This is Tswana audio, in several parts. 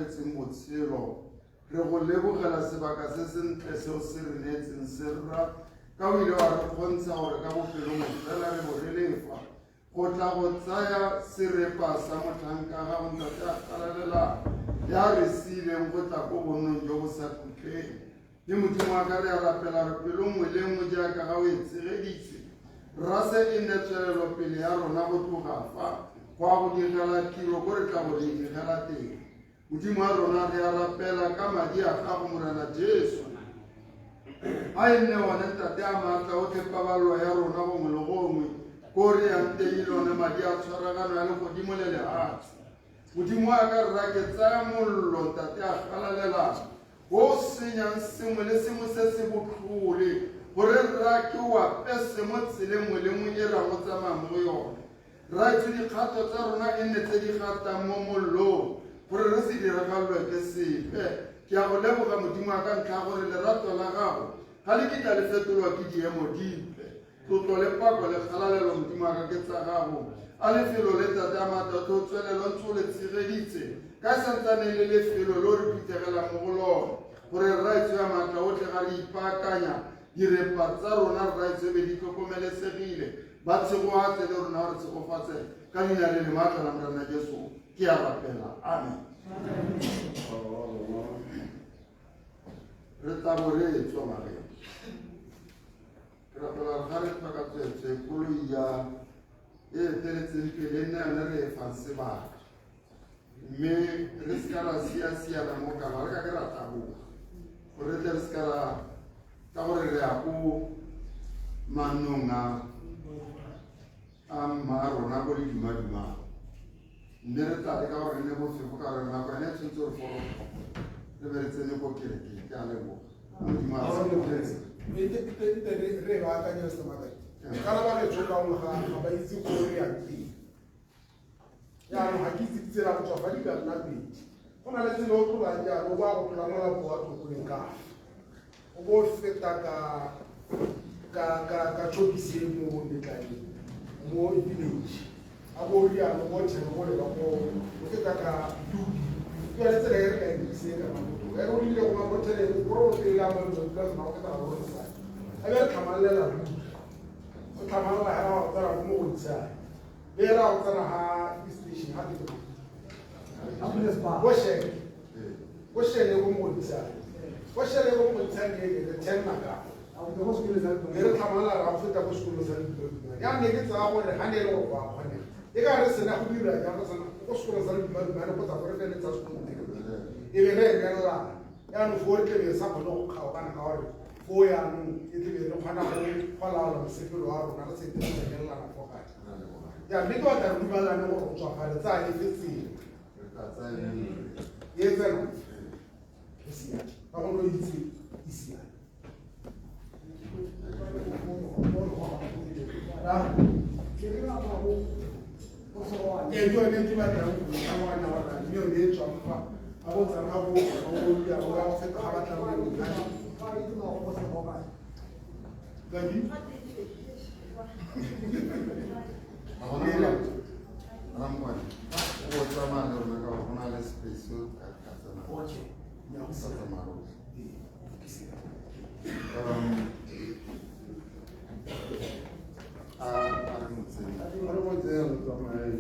tletseng botshelo, re go lebogela sebaka se sentle seo se re neetseng se rra, ka o ile wa re kgontsha gore ka bopelongwe fela re bo re lefa go tla go tsaya serepa sa motlhanka gago ntate a galalelang ya re siileng go tla ko bonnong jo bo sa khutleng. Mme Modimo wa ka re a rapela re pelo nngwe le nngwe jaaka ga o e tshegeditse rra se e nne tswelelopele ya rona go tloga fa go a go digela tiro ko re tla go re digela teng. Modimo wa rona re a rapela ka madi a gago Morena Jesu a e nne one ntate a maatla otlhe paballo ya rona gongwe le gongwe ko re yang teng le one madi a tshwaragano ya legodimo le lehatshe. Modimo wa ka rra ke tsaya mollo ntate a galalelang o senyang sengwe le sengwe se se botlhole gore rra ke o apese mo tseleng nngwe le nngwe e ra go tsamaya mo go yone. Rraetsho dikgato tsa rona e nne tse di gatang mo mollong gore re se diragalelwe ke sepe. Ke a go leboga Modimo wa ka ntlha ya gore lerato la gago ga le kitla le fetolwa ke diemo dipe. Tlotlo le pako le kgalalelo Modimo wa ka ke tsa gago. A lefelo le tate a matlotlo o tswelelo ntse o le tshegeditse ka e santsane le lefelo lo re phuthegelang mo go lone gore rraetsho ya maatla otlhe ga re ipaakanya direpa tsa rona rraetsho e be di tlhokomelesegile ba tshegofatse le rona re tshegofatse ka leina le le maatla la Morena Jesu ke a rapela amen. Re tla bo re tswa bageng ke rapela ga re tswa ka tsweetswe koloi ya e eteletseng pele e nne yone re e fang sebaka mme re seka ra siasiana mo kana re ka ke ra taboga gore re tle re seka ra ka gore re ya ko mannong a a mma rona ko le dumadumang mme re tla leka gore re nne bofefo ka gore nako ene e tshwanetse re foroga re be re tsene ko kerekeng. Ke a leboga. Modimo a tshegofatse. Re baakanye semakati kana ba re tshoka ngwe ga ba itse ko re yang teng. Jaanong ga ke itse ditsela go tswa fa di ka nna pedi. Go na le tsela o tlolang jaanong o ba go tlola molapo wa Tlokweng ka o bo feta ka ka ka ka chopisi e mo metlaneng mo village a bo rialo mo thero go leba ko o feta ka dubi ke yone tsela e re ka e dirise e kana botoka e re o rile go mabothele go re o pele a mo dilo dilo sena go feta ga go sa a be re tlhamallela ruri o tlhamallela ha ra go tsena go mo go ntshang be ra go tsena ha station ha ke go sheke go shele go mo ntshang go shele go mo ntshang e le ten maka e re tlhamallela ra go feta ko sekolong sa dilo ya ne ke tsaya gore ha ne e le gore go a kgonega e ka re sena go dira jang go sena ko sekolong sa didumadumane kgotsa go re feletsa sekolong e be re emelelana jaanong foo re tlebe re sa kgone go kgaogana ka gore foo jaanong e tlebe re kgona go laola mosepelo wa rona re sete re emelelana fo gare ya mme ke batla re dumalane gore go tswa fa re tsaya efe tsela e tsena e siame ka go no itse e siame. Ee, ke yone ke batlang go tlhaloganya gore mme yone e tswang fa a bo tsana ga bo ya bo ga go feta ga batlang go Gadi? Ramkwane, o tsamaya le rona ka gore go na le space o ka tsena. Okay. Sa tsamaya rotlhe. A re mo tsene. A re mo tsene re tsamaye.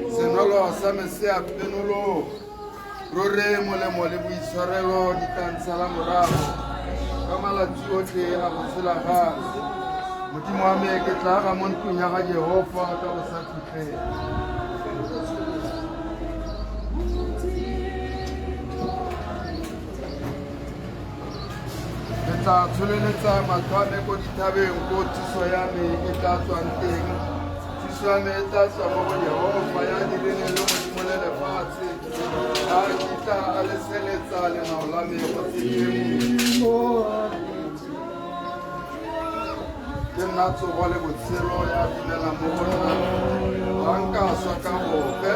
Senolo sa me se a penologa. Ruri molemo le boitshwarelo di tla ntshala morago ka malatsi otlhe a go tshela ga me. Modimo wa me ke tla aga mo ntlong ya ga Jehofa ka bosakhutleng. Ke tla Ke tla tsholeletsa matlho a me ko dithabeng ko thuso ya me e tla tswang teng. Thuso ya me e tla tswa mo go Jehofa ya dirileng le godimo le lefatshe. Ga a kitla a leseletsa lenao la me go tshekemo. Ke nna tsogo le botshelo ya dumelang mo go nna. Ga nka swa ka gope.